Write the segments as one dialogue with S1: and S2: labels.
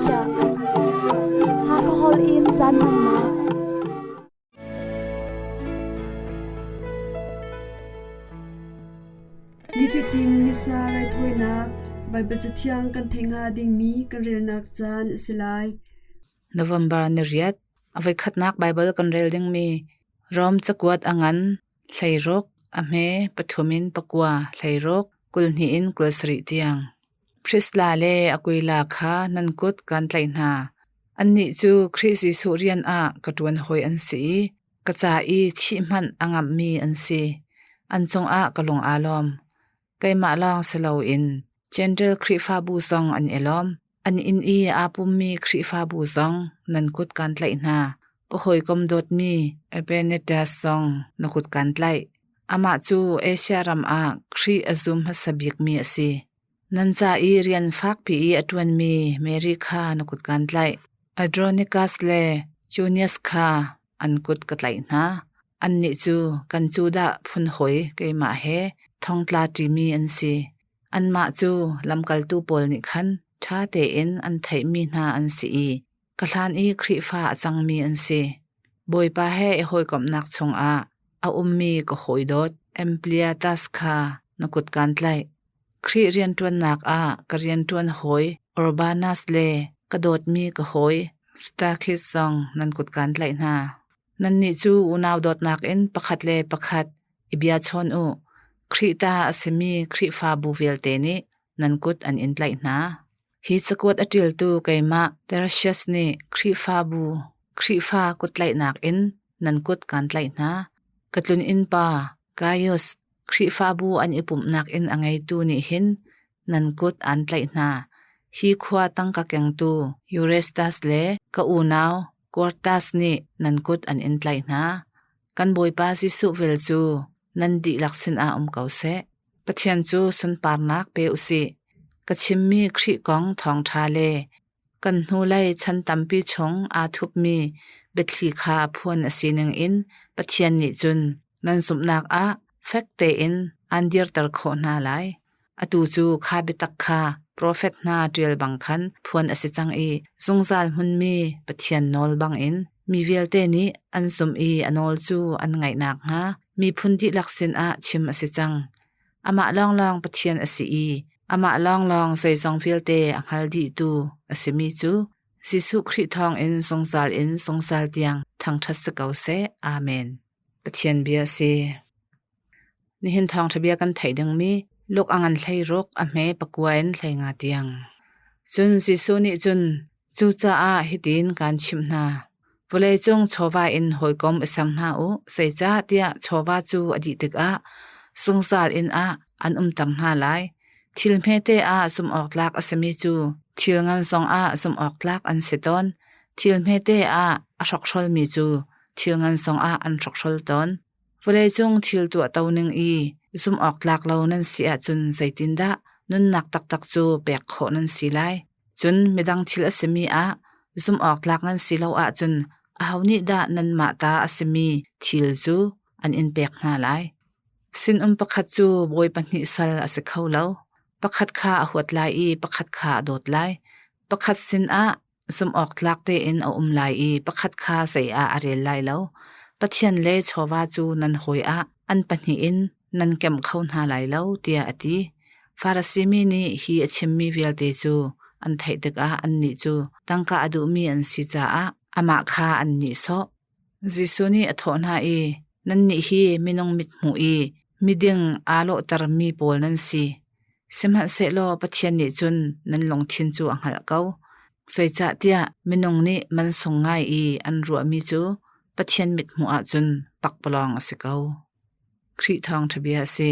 S1: chiah. Hakha holh in caan hmannak.
S2: Nifatin Missa raithawinak Baibal Cathiang kan theih hnga dingmi kan relnak caan a si lai.
S3: November ni riat, a voikhatnak Baibal kan rel dingmi Rom cakuat a ngan 16, a hme pathum in pakua, 16, 22 in 27 tiang. Prisla le Aquila kha nan kut kan tlaih hna. Annih cu Khrih Jesuh rian ah ka ṭuan hawi an si i ka ca i thih hmanh a ngamhmi an si. An cungah ka lung aa lawm. Keimah lawng si loin Jentail Khrihfabu zong an i lawm. An inn i aa pummi Khrihfabu zong nan kut kaan tlaih hna. Ka hawikom dawtmi Epenetas zong na kut kaan tlaih. Amah cu Asia ram ah Khrih a zum hmasa bikmi a si. Nan ca i rian fakpi i a ṭuanmi Mary kha na kut kaan tlaih. Andronikas le Junias kha an kut ka tlaih hna. Annih cu kan Judah phun hawi keimah he thongtla ṭimi an si. Anmah cu lamkaltu pawl nih khan ṭha tein an theihmi hna an si i ka hlan i Khrihfa a cangmi an si. Bawipa he i hawikomhnak chungah a ummi ka hawidawt Ampliatas kha na kut kaan tlaih. Khrih rianṭuannak ah ka rianṭuan hawi Urbanus le ka dawtmi ka hawi Stakhis zong nan kut kaan tlaih hna. Nannih cu unau dawtnak in pakhat le pakhat i bia chawn u. Khrih ta a simi Khrihfabu vialte nih nan kut an in tlaih hna. Hi cakuat a ṭialtu keimah Tertius nih Khrihfabu Khrihfa kuttlaihnak in nan kut kaan tlaih hna. Ka tlun-inn pa Gaius, Khrihfabu an i pumhnak inn a ngeitu nih hin nan kut aan tlaih hna. Hi khua tangka kengtu Eurestas le ka unau Quartas nih nan kut an in tlaih hna. Kan Bawipa Jesuh vel cu nan dihlak sinah um ko seh. Pathian cu sunparnak pe u sih. Ka chimmi Khrih kong thawngṭha le kan hnulei chan tampi chung aa thupmi biathli kha phuan a si ningin Pathian nih cun nan zumhnak ah fek tein aan dirter khawh hna lai. Atu cu kha biatak kha profet hna ṭial bang khan phuan a si cang i zungzal hmunmi Pathian nawl bangin mi vialte nih an zumh i a nawl cu an ngaih nakhnga miphun dihlak sinah chim a si cang. Amah lawnglawng Pathian a si i amah lawnglawng zeizong vialte a hngal dihtu a simi cu Jesuh Khrih thawngin zungzal in zungzal tiang thangṭhat si ko seh. Amen. Pathian bia a si. Nihin thawngṭha bia kan theih dingmi Luke a ngan 16 a hme pakua in 15 tiang. Cun Jesuh nih cun cucaah hitin kaan chimh hna. Vawleicung chawva in hawikom i ser hna u, zeicahtiah chawva cu a dih tikah zungzal inn ah an umter hna lai. Thil hmete ah zumhawktlak a simi cu thil ngan zongah zumhawktlak an si tawn. Thil hmete ah a hrokhrolmi cu thil ngan zongah an hrokhrol tawn. Vawleicung thil tuahto ning i zumhawktlak lo nan si ahcun zeitindah nunnak taktak cu pek khawh nan si lai? Cun midang thil a simi ah zumhawktlak nan si lo ahcun aho nih dah nanmah ta a simi thil cu an in pek hna lai? Sinum pakhat cu bawi pahnih sal a si kho lo. Pakhat kha a huat lai i pakhat kha a dawt lai. Pakhat sinah zumhawktlak tein a um lai i pakhat kha zei ah a rel lai lo. Pathian le chawva cu nan hawi ah an pahnih in nan kemh kho hna lai lo, tiah a ti. Farasi mi nih hi a chimmi vialte cu an theih tikah annih cu tangka a duhmi an si caah amah kha an nihsawh. Jesuh nih a thawh hna i, Nannih hi minung mithmuh i miding aa lawhtermi pawl nan si. Sihmanhsehlaw Pathian nih cun nan lungthin cu a hngalh ko. Zeicahtiah minung nih mansung ngai i an ruahmi cu Pathian mithmuh ahcun pakpalawng a si ko. Khrih thawngṭha bia a si.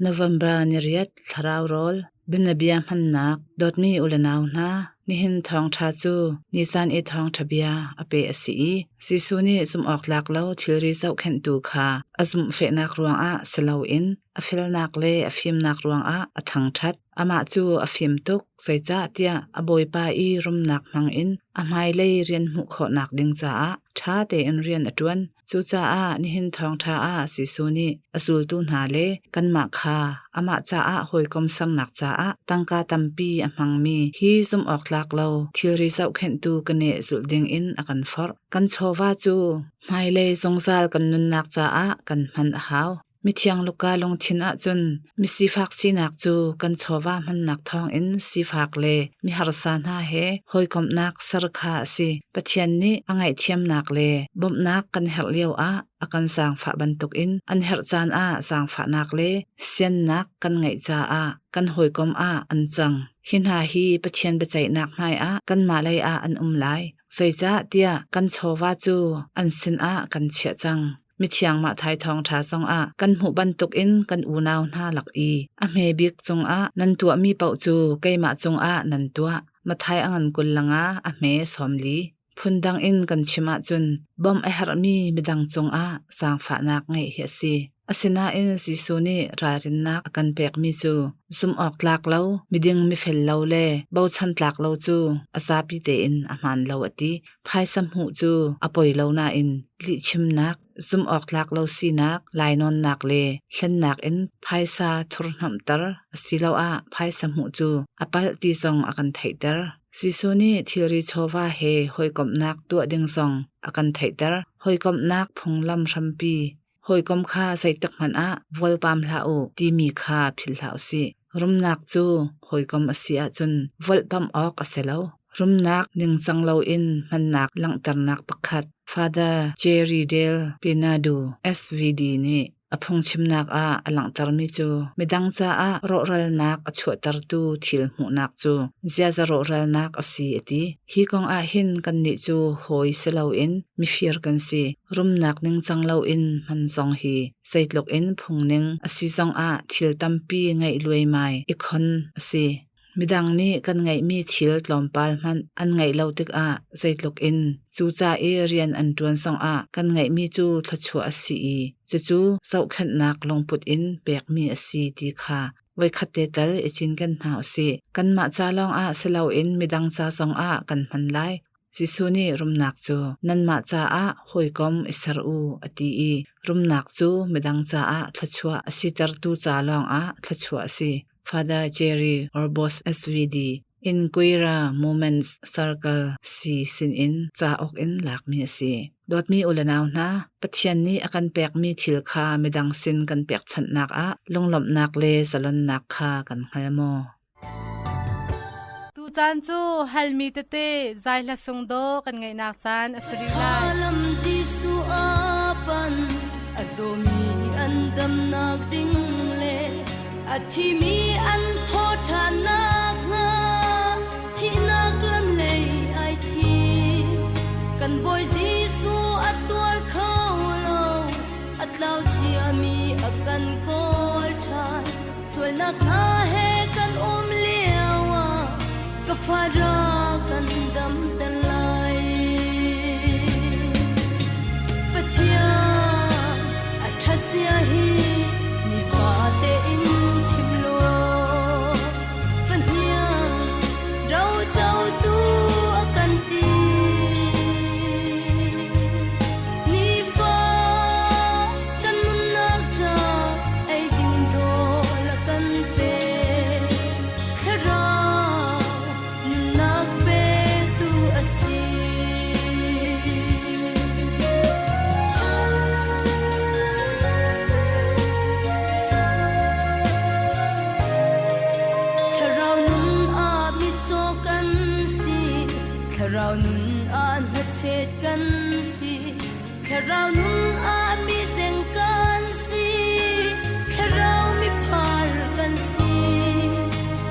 S3: November ni riat thlarau rawl bianabia hmannak dawtmi u le nau hna nihin thawngṭha cu nisan i thawngṭha bia a pe a si i Jesuh nih zumhawktlak lo thilri zohkhenhtu kha a zumhfehnak ruangah si loin A felnak le a fimnak ruangah a thangṭhat. Amah cu a fim tuk, zeicahtiah a bawipa i rumnak hmangin a hmailei rian hmuh khawhnak ding caah ṭha tein rian a ṭuan. Cucaah nihin thawngṭha ah Jesuh nih a zultu hna le kanmah kha amah caah hawikom sernak caah tangka tampi a hmangmi hi zumhawktlak lo thilri zohkhenhtu keneh zulh dingin a kan forh. Kan chawva cu hmailei zungzal kan nunnak caah kan hman a hau. Mithiang Luka lungthin ahcun misifak sinak cu kan chawva hmannak thawngin sifak le miharsa hna he hawikomhnak ser kha a si. Pathian nih a ngaihthiamnak le bawmhnak kan herh lioah a kan zaangfah bantukin an herh caan ah zaangfahnak le siannak kan ngeih caah kan hawikom ah an cang. Hi hna hi Pathian biaceihnak hmaiah kanmah lei ah an um lai. Zeicahtiah kan chawva cu an sinah kan chiah cang. Mithiang Matthai thawngṭha zongah kan hmuh bantukin kan unau hna lak i a hme bik cungah nan tuahmi paoh cu keimah cungah nan tuah. Matthai a ngan 25 a hme 40. Phundang in kan chim ahcun bawmh a herhmi midang cungah zaangfahnak ngeih hi a si. Asinain Jesuh nih ralrinnak a kan pekmi cu zumhawktlak lo, miding mifel lo le bochan tlak lo cu a zapi tein a hmaan lo a ti. Phaisa hmuh cu a poi lo nain lihchimnak, zumhawktlak lo sinak, lainawnnak le hlennak in phaisa thurhnomhter asiloah phaisa hmuh cu a palh ti zong a kan theihter. Jesuh nih thilri chawva he hawikomhnak tuah ding zong a kan theihter. Hawikomhnak phunglam hrampi hawikom kha zeitik hmanh ah volpam hlah u timi kha philh hlah u sih. Rumnak cu hawikom a si ahcun volhpamh awk a si lo. Rumnak ningcang loin hmannak langhternak pakhat Father Jerry Dale Pinadu SVD nih a phungchimnak ah a langhtermi cu midang caah rawhralnak a chuahtertu thil hmuhnak cu ziaza rawhralnak a si a ti. Hi kong ah hin kannih cu hawi si loin mifir kan si. Rumnak ningcang loin hman zong hi zeitluk in phungning a si zongah thil tampi ngeih luaimai i khon a si. Midang nih kan ngeihmi thil tlawmpal hmanh an ngeih lo tikah zeitluk in cu ca i rian an ṭuan zongah kan ngeihmi cu thluachuah a si i cucu zohkhenhnak lungput in pekmi a si ti kha voikhat te tal i cinken hna u sih. Kanmah ca lawngah si loin midang ca zongah kan hman lai. Jesuh nih rumnak cu nanmah caah hawikom i ser u a ti i rumnak cu midang caah thluachuah a sitertu ca lawngah thluachuah a si. Father Jerry Orbos SVD Inquira Moments Circle si sinin cauk in lakmi a si. Dawtmi u le nau hna, Pathian nih a kan pekmi thil kha midang sin kan pekchanhnak ah lunglawmhnak le zalonnak kha kan hngal maw?
S4: Tucaan cu halmi tete zai hla sung daw kan ngaihnak caan a si rih lai.
S5: Lam Jesuh a pan a zawmi an damnak ding le a thimi an thaw ṭhannak hnga thihnak lam lei ai thi kan Bawi Jesuh a tuar kho lo a tlau ciami a kan kawl ṭhan sualnak hna he kan um lio ah ka fa ra kan damter lai Pathian a ṭhat zia hi nifate in chim law fahniang ro cotu a kan ti nifa kan nunnak ca ei ding rawl a kan pe thlarau nunnak petu a si. Thlarau nun ah mitcaw kan si Thlarau nun ah hnachet kan si Thlarau nun ah mi zeng kan si Thlarau mi phar kan si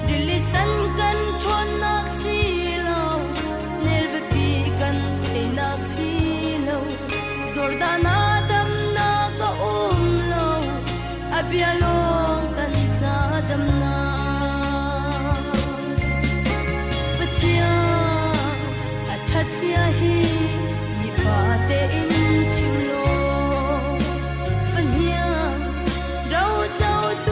S5: Rili san kan ṭhawnnak si lo Nel biapi kan teinak si lo Jordan ah damnak a um lo A bia lawng kan ca damnak Pathian a ṭhat zia hi nifate in chim law fahniang ro cotu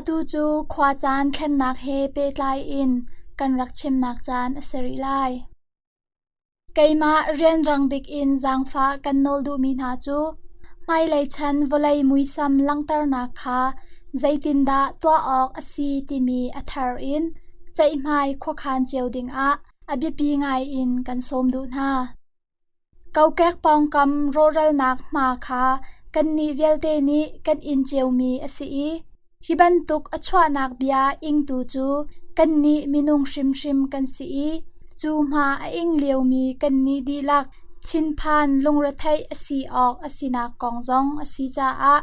S1: Atu cu khuacaan thlennak he pehtlai in kan rak chimnak caan a si rih lai. Keimah rianrang bik in zaangfah kan nawl duhmi hna cu hmailei chan vawlei muisam langhternak kha zeitindah tuah awk a si timi a thar in ceihmai khuakhan cio dingah a biapi ngai in kan sawm duh hna. Kokek pawngkam rawhralnak hma kha kannih vialte nih kan in ciomi a si i hi bantuk a chuahnak bia ingtu cu kannih minung hrimhrim kan si i cu hma a ing liomi kannih dihlak thinphan lungretheih a si awk a sinak kong zong a si caah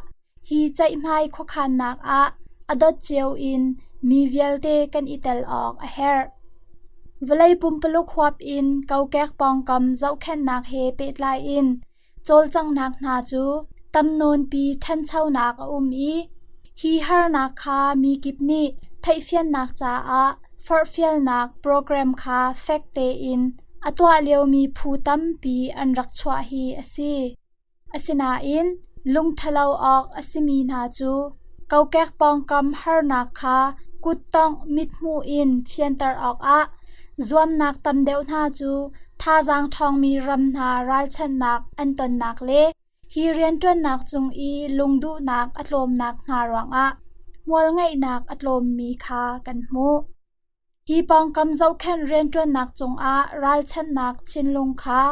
S1: hi ceihmai khuakhannak ah a dot cio in mi vialte kan i tel awk a herh. Vawlei pumpuluk huap in kokek pawngkam zohkhenhnak he pehtlai in cawlcanghnak hna cu tam nawnpi ṭhanchonak a um i hi harnak kha mi kip nih theihfiannak caah forhfialnak program kha fek tein a tuah liomi phu tampi an rak chuah hi a si. Asinain lungṭhalo awk a simi hna cu kokek pawngkam harnak kha kuttongh mithmuh in fianter awkah zuamnak tam deuh hna cu thazaang ṭhawngmi ram hna ralchanhnak an tonnak le hi rianṭuannak cung i lungduhnak a tlawmnak hna ruangah hmualngeihnak a tlawmmi kha kan hmuh. Hi pawngkam zohkhenh rianṭuannak cungah ralchanhnak thinlung kha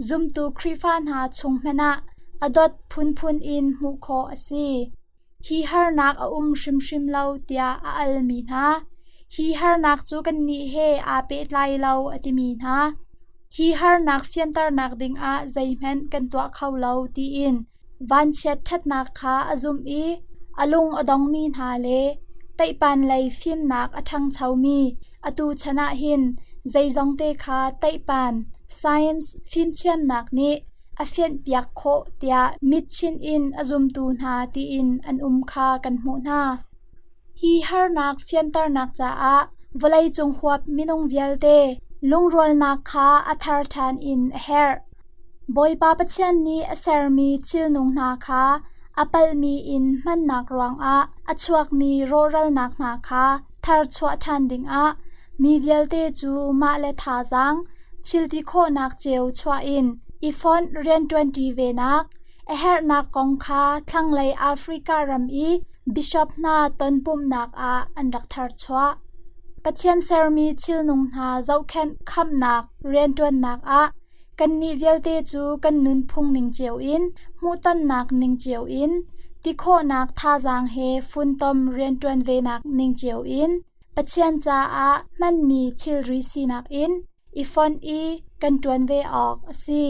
S1: zumtu Khrihfa hna chung hmanh ah a dot phunphun in hmuh khawh a si. Hi harnak a um hrimhrim lo tiah a almi hna, hi harnak cu kannih he aa pehtlai lo a timi hna, hi harnak fianternak dingah zeihmanh kan tuah kho lo tiin vanchiat ṭhatnak kha a zumh i a lung a dongmi hna le teihpan lei fimnak a ṭhangchomi atu chan ah hin zeizongte kha teihpan science fimthiamnak nih a fianhpiak khawh tiah mitchin in a zumtu hna tiin an um kha kan hmuh hna. Hi harnak fianternak caah vawleicung huap minung vialte lungrualnak kha a thar ṭhan in a herh. Bawipa Pathian nih a sermi thilnung hna kha a palhmi in hmannak ruangah a chuakmi rawhralnak hna kha tharchuah ṭhan dingah mi vialte cu mah le thazaang thilti khawhnak cio chuah in i fonh rianṭuanṭi venak a herhnak kong kha thlanglei Africa ram i bishop hna tonpumhnak ah an rak tharchuah. Pathian sermi thilnung hna zohkhenh khamhnak rianṭuannak ah kannih vialte cu kan nunphung ning cio in hmuhtonnak ning cio in ti khawhnak thazaang he funtom rianṭuan venak ning cio in Pathian caah hmanmi thilri sinak in i fonh i kan ṭuan ve awk a si.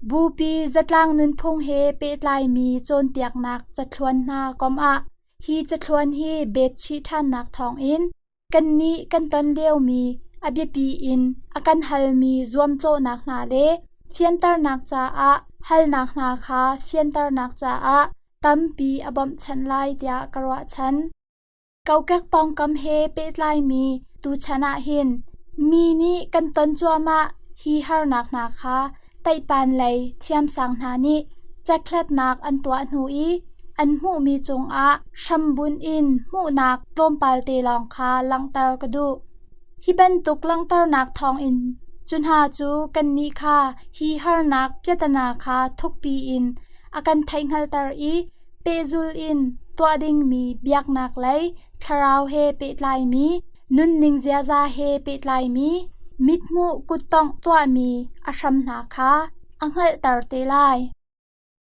S1: Bupi zatlang nunphung he pehtlaimi cawnpiaknak cathluan hna komh ah hi cathluan hi betchih ṭhannak thawngin kannih kan ton liomi a biapi in a kan halmi zuamcawhnak hna le fianternak caah halnak hna kha fianternak caah tampi a bawmhchanh lai tiah ka ruahchan. Kokek pawngkam he pehtlaimi tuchan ah hin mi nih kan ton cuahmah hi harnak hna kha teihpan lei thiamsang hna nih cekhlatnak an tuah hnu i an hmuhmi cungah hrambunh in hmuhnak tlawmpal te lawng kha langhter ka duh. Hi bantuk langhternak thawngin cu hna cu kannih kha hi harnak piatana kha thukpi in a kan theihhngalhter i pehzul in tuah dingmi biaknak lei thlarau he pehtlaimi nunning ziaza he pehtlaimi mithmuh kuttongh tuahmi a hram hna kha a hngalhter te lai.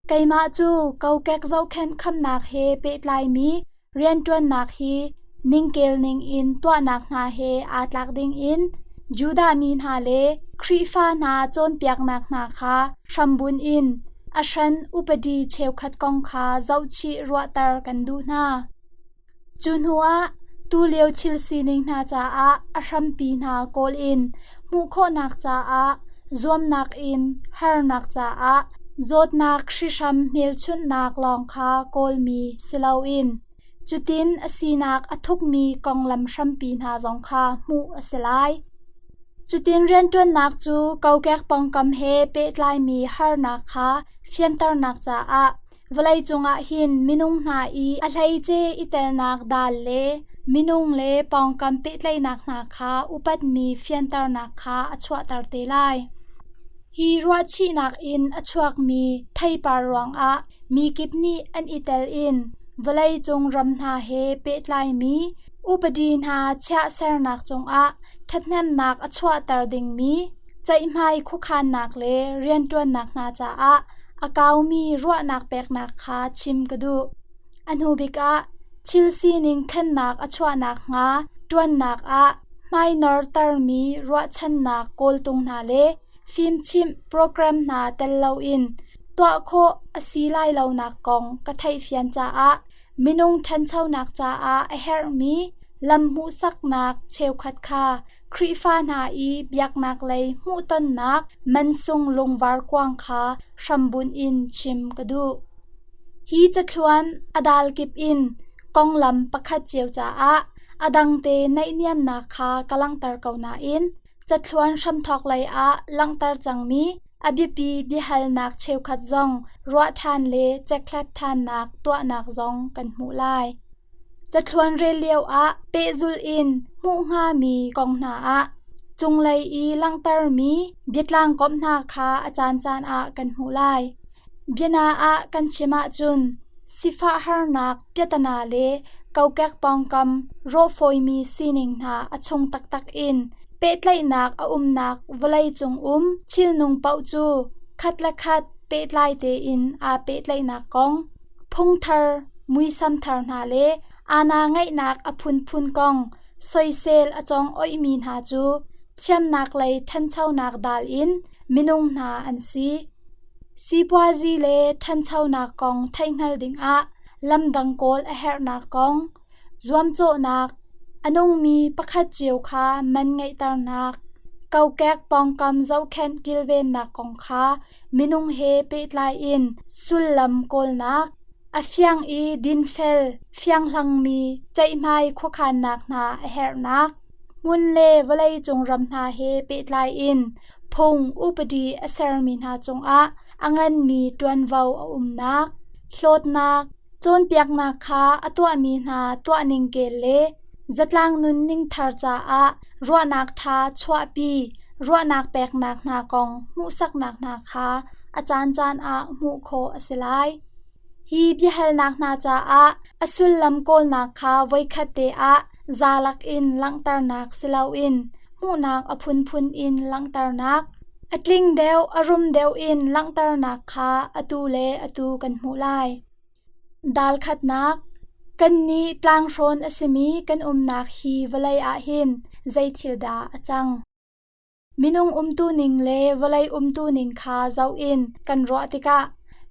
S1: Keimah cu kokek zohkhenh khamnak he pehtlaimi rianṭuannak hi ningkel ningin tuahnak hna he aa tlak dingin Judah mi hna le Khrihfa hna cawnpiaknak hna kha hrambunh in a hran upadi cheukhat kong kha zohchih ruahter kan duh hna. Cu hnuah tulio thil sining hna caah a hrampi hna kawl in hmuh khawhnak caah zuamnak in harnak caah zawtnak hrihhram hmelchunhnak lawng kha kawlmi si loin cutin a sinak a thukmi konglam hrampi hna zong kha hmuh a si lai. Cutin rianṭuannak cu kokek pawngkam he pehtlaimi harnak kha fianternak caah Vawlei cungah hin minung hna i a hleice i telnak dal le minung le pawngkam pehtlaihnak hna kha upatmi fianternak kha a chuahter te lai. Hi ruahchihnak in a chuakmi theipar ruangah mi kip nih an i tel in vawleicung ram hna he pehtlaimi upadi hna chiah sernak cungah ṭhathnemnak a chuahter dingmi ceihmai khuakhannak le rianṭuannak hna caah a kaumi ruahnak peknak kha chim ka duh. A hnu bik ah thil sining thlennak a chuah nakhnga ṭuannak ah hmainortermi ruahchannak kawltung hna le fimchimh program hna tel loin tuah khawh a si lai lonak kong ka theihfian caah minung ṭhanchonak caah a herhmi lam hmuhsaknak cheukhat kha Khrihfa hna i biaknak lei hmuhtonnak mansung lungvar kuang kha hrambunh in chim ka duh. Hi cathluan a dal kip in konglam pakhat cio caah a dangte naihniamnak kha ka langhter ko nain cathluan hramthawk lei ah langhter cangmi a biapi biahalnak cheukhat zong ruah ṭhan le cekhlat ṭhannak tuahnak zong kan hmuh lai. Cathluan rel lioah pehzulh in hmuh hngami kong hna ah cunglei i langhtermi biatlang komh hna kha a caancaan ah kan hmuh lai. Biana ah kan chim ahcun sifah harnak piatana le kokek pawngkam rawhfawimi sining hna a chung taktak in pehtlaihnak a umnak vawleicung um thilnung paoh cu khat le khat pehtlai tein aa pehtlaihnak kong, phungthar muisam thar hna le aana ngeihnak a phunphun kong soisel a cong oihmi hna cu thiamnak lei ṭhanchonak dal in minung hna an si. Sipuazi le ṭhanchonak kong theihhngal dingah lamdang kawl a herhnak kong, zuamcawhnak, a nungmi pakhat cio kha man ngeihternak, kokek pawngkam zohkhenh kilvennak kong kha minung he pehtlai in sullam kawlnak, a fiang i dinfel fianghlangmi ceihmai khuakhannak hna a herhnak, hmun le vawleicung ram hna he pehtlai in phung upadi a sermi hna cungah a nganmi ṭuanvo a umnak, hlawtnak, cawnpiaknak kha a tuahmi hna tuahning kel le zatlang nunning thar caah ruahnak ṭha chuahpi ruahnak peknak hna kong hmuhsaknak hna kha a caancaan ah hmuh khawh a si lai. Hi biahalnak hna caah a sullam kawlnak kha voikhat te ah zalak in langhternak si loin hmuhnak a phunphun in langhternak, a tling deuh a rum deuh in langhternak kha atu le atu kan hmuh lai. Dal khatnak Kannih tlanghrawn a simi kan umnak hi vawlei ah hin zei thil dah a cang? Minung umtuning le vawlei umtuning kha zoh in kan ruah tikah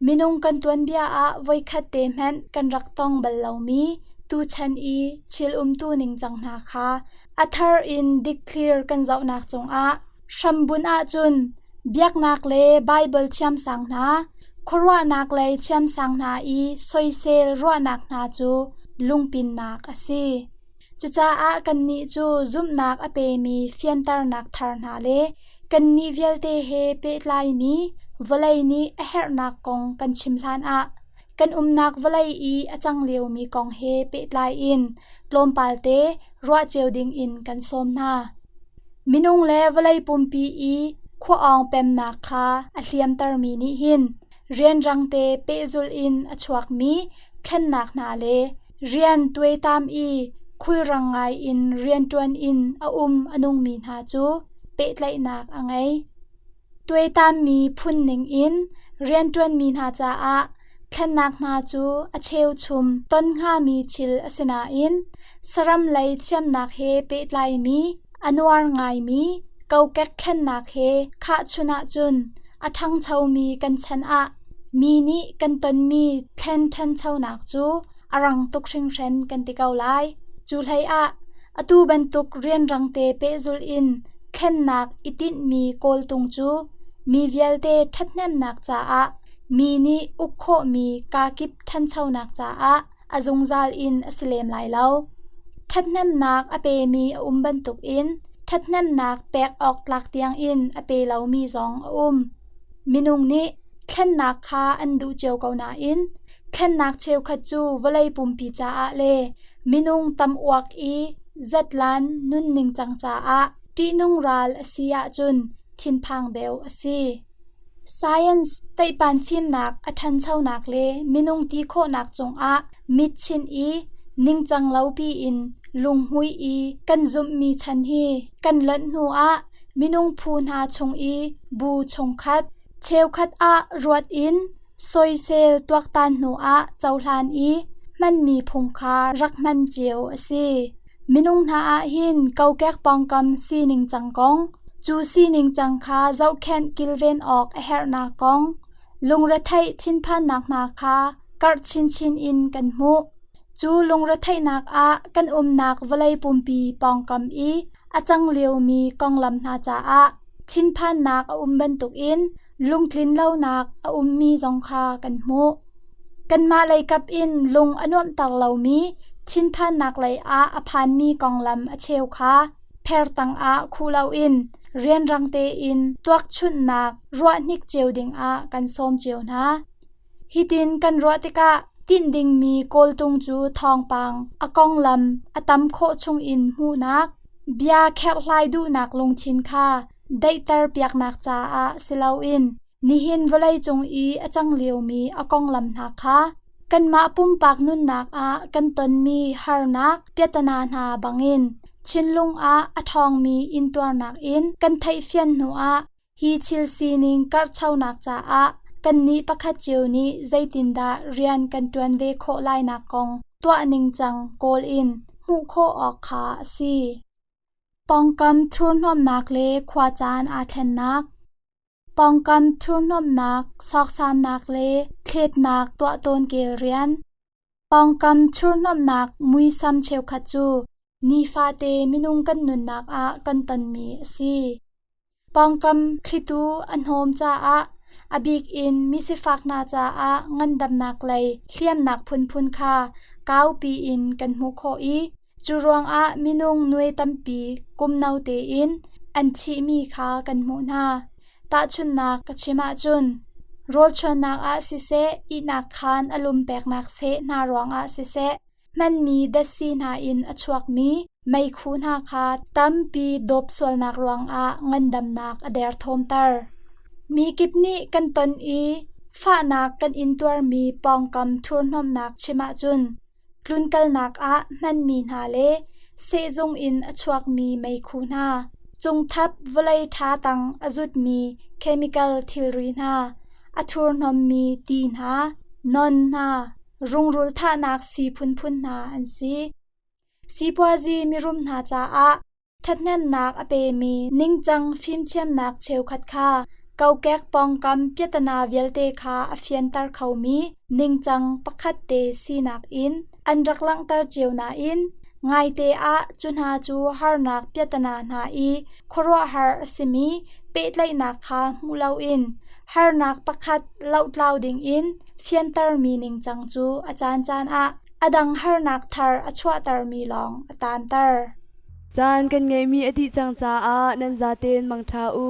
S1: minung kan tuanbia ah voikhat te hmanh kan rak tong bal lomi tuchan i thil umtuning cang hna kha a thar in dikthlir kan zohnak cungah hrambunh ahcun biaknak le Baibal thiamsang hna, khuaruahnak lei thiamsang hna i soisel ruahnak hna cu lungpinnak a si. Cucaah kannih cu zumhnak a pemi fianternak thar hna le kannih vialte he pehtlaimi vawlei nih a herhnak kong kan chim hlanah kan umnak vawlei i a cang liomi kong he pehtlai in tlawmpal te ruah cio dingin kan sawm hna. Minung le vawlei pumpi i khua-awng pemnak kha a hliamtermi nih hin rianrang te pehzulh in a chuakmi thlennak hna le rian tuaitam i khulrang ngai in rianṭuan in a um a nungmi hna cu pehtlaihnak a ngei. Tuaitammi phun ningin rianṭuanmi hna caah thlennak hna cu a cheuchum ton hngami thil a si nain saram lei thiamnak he pehtlaimi a nuar ngaimi kokek thlennak he khahchun ahcun a ṭhangchomi kan chan ah mi nih kan tonmi thlen ṭhanchonak cu a rang tuk hringhran kan ti ko lai. Cu hleiah atu bantuk rianrang te pehzulh in thlennak i tinhmi kawltung cu mi vialte ṭhathnemnak caah mi nih uk khawhmi kakip ṭhanchonak caah a zungzal in a si lem lai lo. Ṭhathnemnak a pemi a um bantukin ṭhathnemnak pek awk tlak tiangin a pe lomi zong a um. Minung nih thlennak kha an duh cio ko nain Thlennak cheukhat cu vawlei pumpi caah le minung tam uak i zatlan nunning cang caah ṭihnung ral a si ahcun thinphang deuh a si. Science teihpan fimnak a ṭhanchonak le minung ti khawhnak cungah mit chinh i ningcang lo piin lunghmui i kan zumhmi chan hi kan lonh hnuah minung phu hna chung i bu chungkhat cheukhat ah ruat in soisel tuaktan hnuah cohlan i hmanmi phung kha rak hman cio a si. Minung hna ah hin kokek pawngkam sining cang kong, cu sining cang kha zohkhenh kilven awk a herhnak kong, lungretheih thinphannak hna kha karh chinchin in kan hmuh. Cu lungretheihnak ah kan umnak vawlei pumpi pawngkam i a cang liomi konglam hna caah thinphannak a um bantukin lungtlinlonak a ummi zong kha kan hmuh. Kanmah leikap in lung a nuamhter lomi thinphannak lei ah a phanmi konglam a cheu kha pher tangah khuh loin rianrang tein tuakchunhnak ruahhnik cio dingah kan sawm cio hna. Hitin kan ruah tikah tinh dingmi kawltung cu thawngpang a konglam a tam khawh chungin hmuhnak, bia kherhhlai duhnak lungthin kha daihter piaknak caah si loin nihin vawleicung i a cang liomi a konglam hna kha kanmah pumpak nunnak ah kan tonmi harnak piatana hna bangin thinlung ah a ṭhawngmi intuarnak in kan theihfian hnuah hi thil sining karhchonak caah kannih pakhat cio nih zeitindah rian kan ṭuan ve khawh lainak kong tuah ningcang kawl in hmuh khawh awk kha a si. Pawngkam thurhnawmnak le khuacaan aa thlennak. Pawngkam thurhnawmnak, sawksamnak le thletnak tuah tawn kel rian. Pawngkam thurhnawmnak muisam cheukhat cu nifate minung kan nunnak ah kan tonmi a si. Pawngkam thlitu a hnawm caah a bik in misifak hna caah ngandamnak lei hliamnak phunphun kha kaupi in kan hmuh khawh i cu ruangah minung nuai tampi kum no tein an thihmi kha kan hmuh hna. Tahchunhnak ka chim ahcun rawlchuannak ah siseh, ihnak khaan a lum peknak seh hna ruangah siseh, hmanmi datsi hna in a chuakmi meikhu hna kha tampi dawp sualnak ruangah ngandamnak a derthawmter. Mi kip nih kan ton i fahnak kan intuarmi pawngkam thurhnawmnak chim ahcun tlunkalnak ah hmanmi hna le sehzung in a chuakmi meikhu hna, cungthap vawlei ṭha tang a zutmi chemical thilri hna, a thurhnawmmi ti hna, non hna, rungrul thahnak sii phunphun hna an si. Sipuazi mirum hna caah ṭhathnemnak a pemi ningcang fimthiamnak cheukhat kha kokek pawngkam piatana vialte kha a fianter khomi ningcang pakhat te sinak in an rak langhter cio nain ngaite ah cu hna cu harnak piatana hna i khuaruahhar a simi pehtlaihnak kha hmu loin harnak pakhat lohtlau dingin fiantermi ningcang cu a caancaan ah a dang harnak thar a chuahtermi lawng a taanter.
S2: Caan kan ngeihmi a dih cang caah nan zaten mangṭha u.